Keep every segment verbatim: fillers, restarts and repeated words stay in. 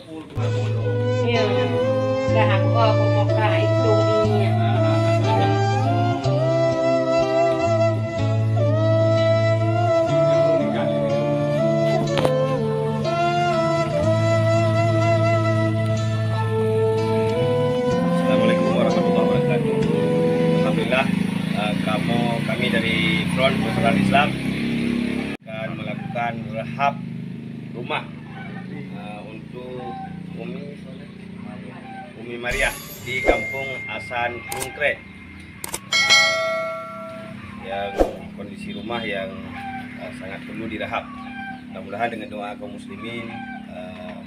Ya, dah aku, aku buka itu minyak. Assalamualaikum warahmatullahi wabarakatuh. Alhamdulillah, eh, kamu, kami dari Front Persaudaraan Islam akan melakukan rehab rumah, eh, untuk Umi, Umi Mariah di Kampung Asan Krungkret, yang kondisi rumah yang, eh, sangat perlu direhab. Mudah-mudahan dengan doa kaum muslimin, eh,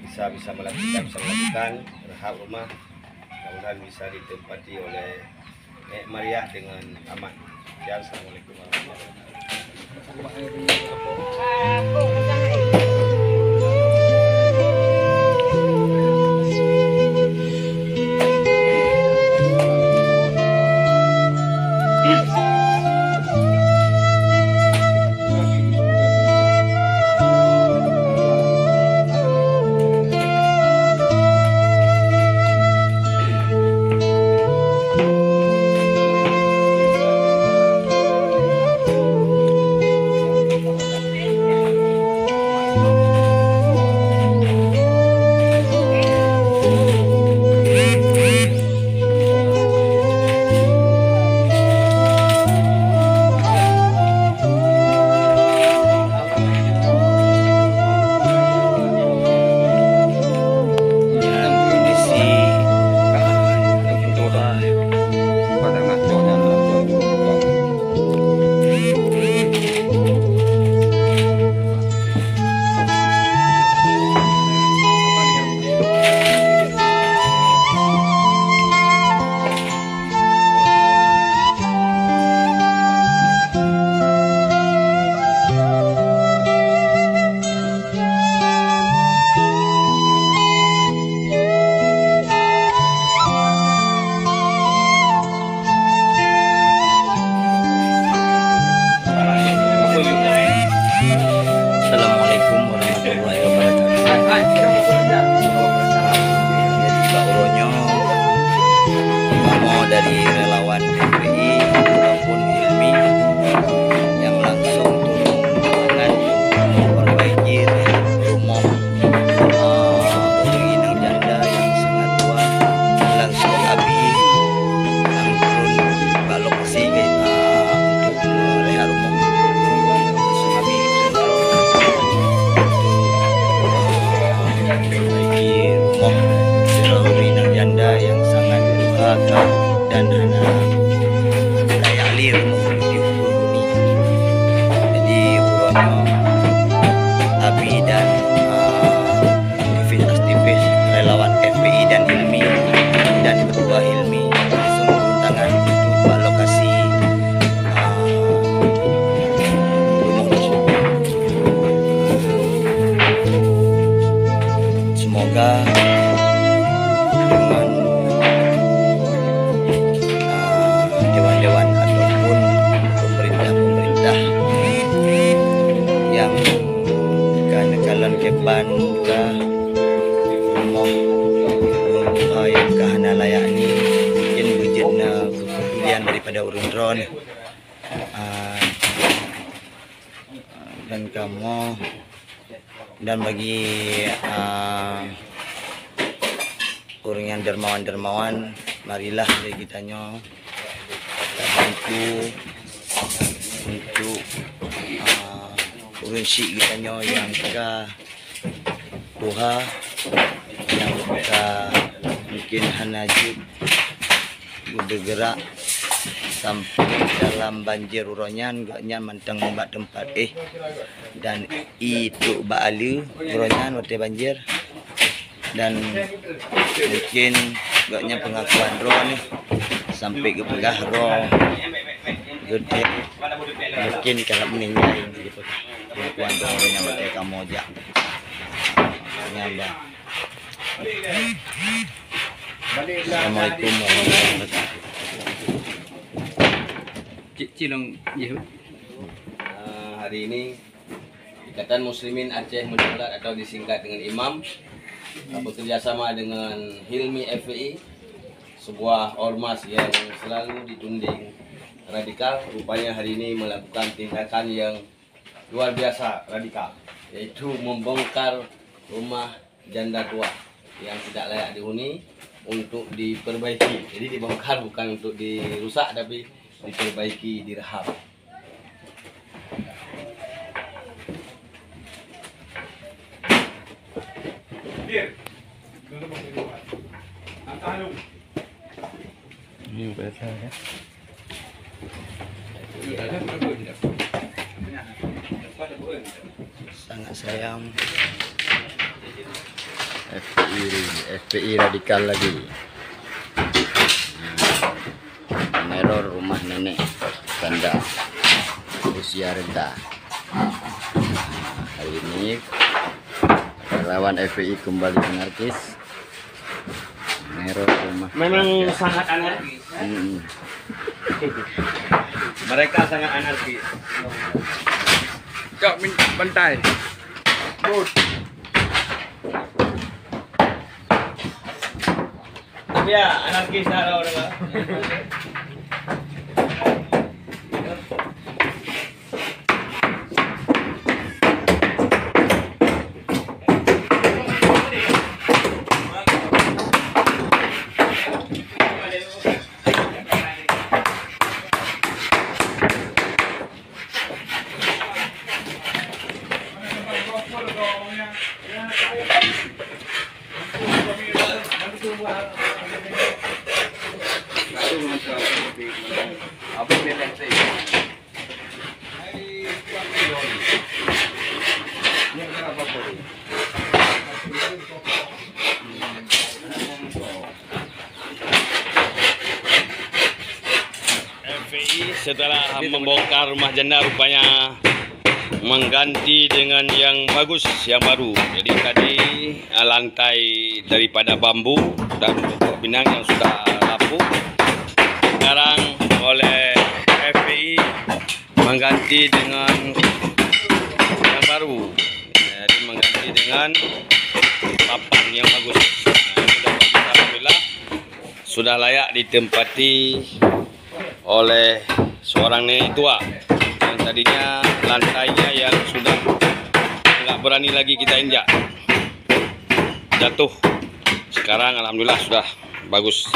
bisa, bisa melakukan, bisa melakukan rehab rumah. Mudah-mudahan bisa ditempati oleh Nek Mariah dengan aman. Ya, assalamualaikum warahmatullahi wabarakatuh. Assalamualaikum warahmatullahi wabarakatuh. Jadi, bak uroe nyoe, kamoe dari relawan F P I ataupun Hilmi yang langsung turun tangan memperbaiki rumoh, eh, ureueng inong janda yang sangat tuha, langsung Abi turun bak lokasi, eh, untuk merehab rumoh. Langsung Abi turun untuk, eh, memperbaiki rumoh ureueng inong janda yang sangat tuha dan hana layak lé rumoh di bumi. Jadi, uroe nyoe Abi dan, ah, aktivis-aktivis relawan F P I dan Hilmi dan Ketua Hilmi langsung turun tangan untuk bak lokasi, ah, rumoh tersebut. Semoga dengan, ah, dewan-dewan ataupun pemerintah-pemerintah yang ka neukalon kiban ka rumoh ureueng tuha nyang ka hana layak nyoe, mungkin beujeuet na keupedulian daripada ureueng droeneuh. Ah, dan kamoe, dan bagi, ah, ureueng nyang dermawan-dermawan, marilah lé geutanyoe tabantu untuk, ah, ureueng syik geutanyoe nyang ka tuha, nyang ka mungkin hana jeuet geubeugerak sampai dalam banjir uroe nyan, gobnyan mantong bak teumpat éh dan ie trok bak aleue uroe nyan watée banjir. Dan mungkin gobnyan peungakuan droe nyoe sampai geupeugah droe geude mungkin karab meuninggai, peungakuan droe nyoe watée kamoe jak. Nyan bah. Assalamualaikum warahmatullahi wabarakatuh. Cik, cik long jih. Eh, hari ini Ikatan Muslimin Aceh Meunyoe Barat atau disingkat dengan imam Bekerjasama dengan Hilmi F P I, sebuah ormas yang selalu dituding radikal, rupanya hari ini melakukan tindakan yang luar biasa radikal, yaitu membongkar rumah janda tua yang tidak layak dihuni untuk diperbaiki. Jadi dibongkar bukan untuk dirusak, tapi diperbaiki, direhab. Ini biasa ya. Sangat sayang. F P I, F P I radikal lagi. Meneror rumah nenek janda usia renta. Hari ini relawan F P I kembali anarkis. Meneror rumah Memang warga. Sangat anarkis. Mm-mm. Mereka sangat anarkis. Cok min-, bantai. Bud. Tapi ya, anarkis dah tahu dah. F P I setelah membongkar rumah janda, rupanya mengganti dengan yang bagus, yang baru. Jadi tadi, ah, lantai daripada bambu dan pokok pinang yang sudah lapuk. Sekarang oleh F P I mengganti dengan yang baru. Jadi mengganti dengan papan yang bagus. Nah, ini sudah bagus, alhamdulillah. Sudah layak ditempati oleh seorang nenek tua yang tadinya lantainya yang sudah nggak berani lagi kita injak, jatuh. Sekarang alhamdulillah sudah bagus.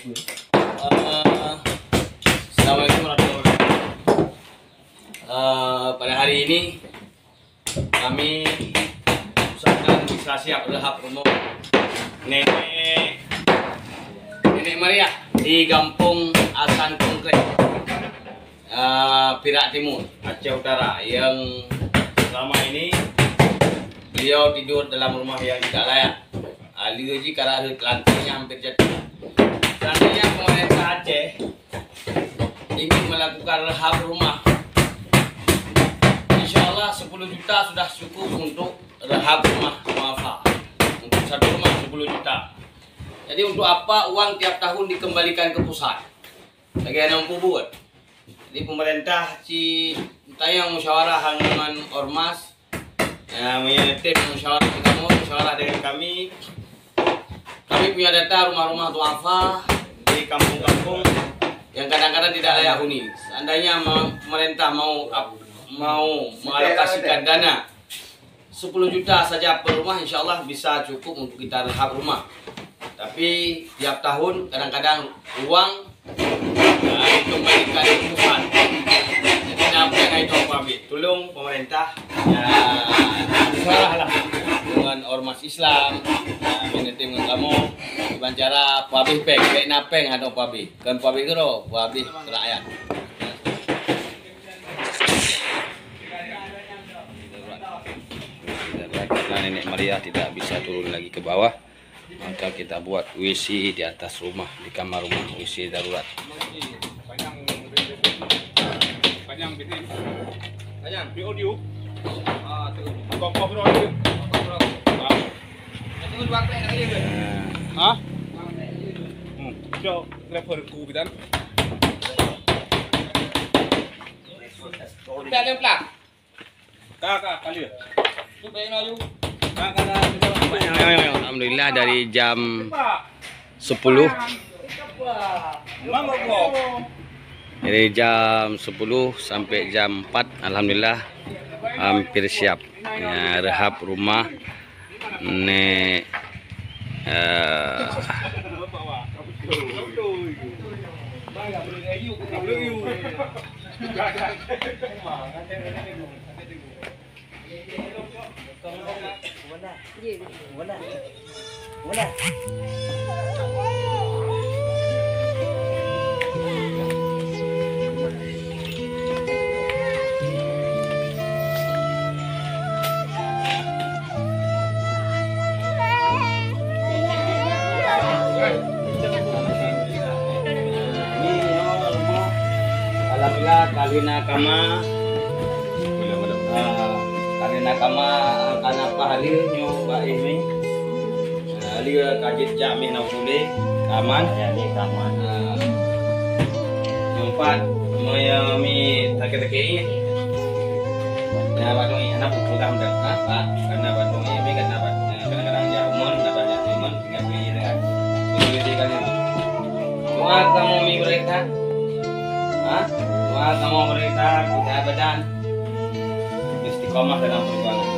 Eh, Assalamualaikum warahmatullahi wabarakatuh. Eh, pada hari ini kami usahakan bisa siap rehab rumah Nenek, Nenek Maria di Gampong Asan Konkret, eh, Pirak Timur, Aceh Utara, yang selama ini beliau tidur dalam rumah yang tidak layak. Ah, lheueh jih karena lantainya hampir jatuh. Seandainya pemerintah Aceh ingin melakukan rehab rumah, insya Allah sepuluh juta sudah cukup untuk rehab rumah muafa. Untuk satu rumah sepuluh juta. Jadi untuk apa uang tiap tahun dikembalikan ke pusat? Lagi hana mampu buat. Di pemerintah ci tayang musyawarah ngon ormas. Ya, meunyoe tem musyawarah dengan kamu, musyawarah dengan kami. Kami punya data rumah-rumah duafa di kampung-kampung yang kadang-kadang tidak layak huni. Seandainya me-, pemerintah mau ap-, mau mengalokasikan dana sepuluh juta saja per rumah, insya Allah bisa cukup untuk kita rehab rumah. Tapi tiap tahun kadang-kadang uang, ah, itu memberikan hukuman. Jadi, na péng hai tuan puabih, tulông pemerintah, ya, musyawarah lah dengan ormas Islam, ya, meunyoe tem ngon kamoe, kiban cara puabih péng, bèk na péng hai tuan puabih, kon puabih keudroe, puabih rakyat. Karena Nenek Maria tidak bisa turun lagi ke bawah, maka kita buat W C di atas rumah, di kamar rumah, W C darurat. Panjang. Panjang. Di audio. Ah, tu. Kokoh bro. Kokoh bro. Ah. Itu dua kali nak dia ke? Hah? Hmm. Cok, driver ku bidan. Udah ada pula. Ka, ka, ka dia. Tu baik na you. Ka, ka, ka. Alhamdulillah, dari jam sepuluh. Dari jam sepuluh sampai jam empat, alhamdulillah, hampir siap. Ya, rehab rumah Nek, eh, Alhamdulillah, ka lheueh na kama. Ah, ka lheueh na kama, ah, ka na pahala nyoe bak éh mi. Ah, lheueh ka jeuet jak meuh na puléh, ka aman. Ya, ni ka aman. Ah. Nyoe pat, meunyoe mi sakét-sakét. Ya, bak dong, anak pun kurang dah. Ah, bak, karena bak dong, mi karena bak, kadang-kadang jak umon, kadang jak umon. Ingat beli dengan beli kalian. Doa kamu mi berita. Hah? Doa kamu berita, kita abadan. Istiqomah dalam perjuangan.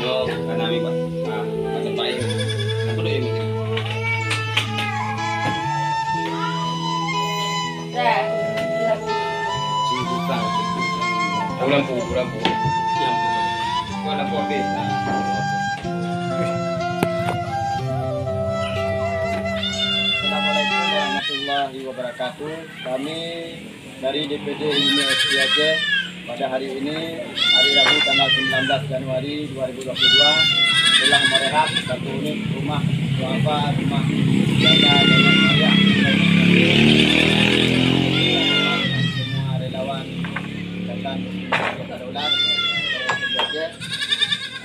Yo, karena mi buat. Ah, macam baik. Aku doa ini. Bulan pu, bulan pu. Bulan pu habis. Assalamualaikum warahmatullahi wabarakatuh. Kami dari D P D Hilmi S P Aceh, pada hari ini, hari Rabu tanggal sembilan belas Januari dua ribu dua puluh dua, telah merehab satu unit rumah duafa, rumah biasa dengan meriah. Semua relawan Ikatan Daulat Aceh,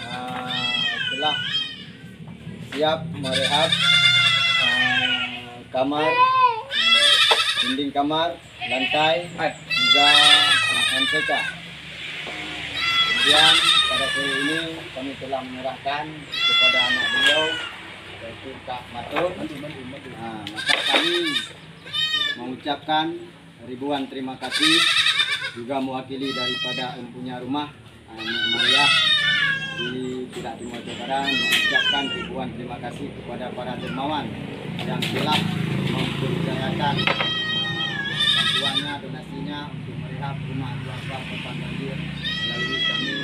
ah, telah siap merehab, ah, kamar, dinding kamar, lantai, juga M C K. Kemudian pada sore ini kami telah menyerahkan kepada anak beliau, yaitu Kak Matun. Ah, maka kami mengucapkan ribuan terima kasih, juga mewakili daripada empunya rumah, ah, Mak Mariah di Sidak Timur Aceh Utara, mengucapkan ribuan terima kasih kepada para dermawan yang telah mempercayakan, ah, bantuannya, donasinya untuk merehab rumah duafa korban banjir melalui kami.